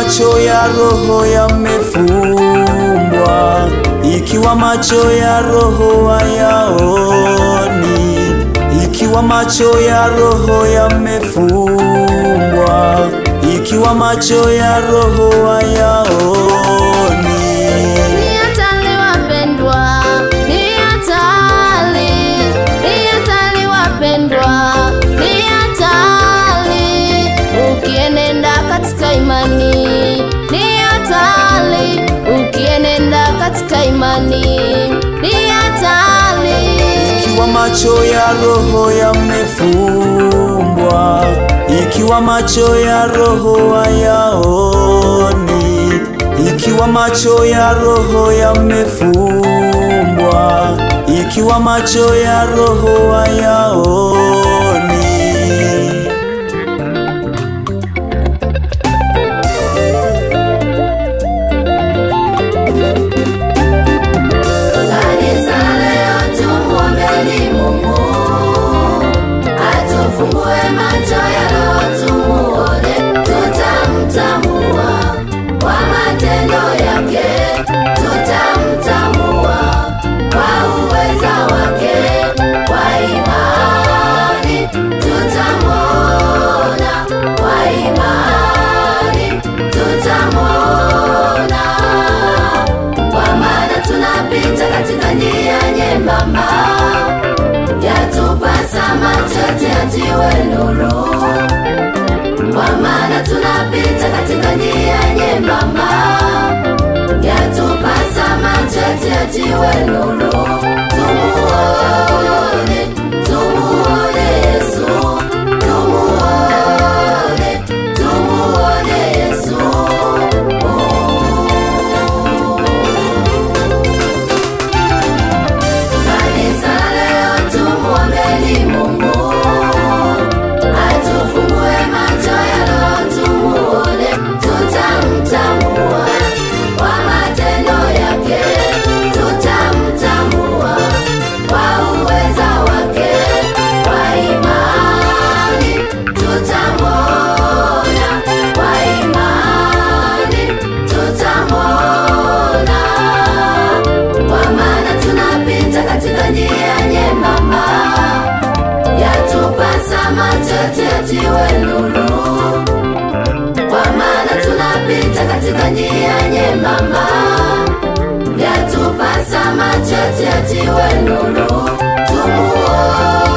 macho ya roho yamefumbwa, ikiwa macho ya roho hayaoni, ikiwa macho ya roho yamefumbwa, ikiwa macho ya roho hayaoni. Ni hatari wapendwa, ni hatari, ni hatari wapendwa, ni hatari ukienenda katika imani, ni hatari ukienenda katika imani, ni hatari. Ikiwa macho ya roho yamefumbwa, ikiwa macho ya roho hayaoni, ikiwa macho ya roho yamefumbwa, ikiwa macho ya roho hayaoni. Kanisa leo tumuombeni Mungu atufungue macho ya roho tumuone, tutamtambua kwa matendo yake, tutamtambua kwa uweza wake, kwa imani tutamuona, kwa imani tutamuona, kwa maana tunapita katika njia nyembamba, yatupasa macho yatiwe nuru. Kwa maana tunapita katika njia nyembamba, yatupasa macho yatiwe nuru. Tumuone, tumuone Yesu, tumuone, tumuone Yesu. Kanisa leo tumuombeni Mungu atufungue macho ya roho tumuone, tutamtambua kwa matendo yake, tutamtambua kwa uweza wake, kwa imani tutamuona, kwa imani tutamuona, kwa maana tunapita katika njia nyembamba, yatupasa macho yatiwe nuru. Kwa maana tunapita katika njia nyembamba, yatupasa macho yatiwe nuru. Tumuone.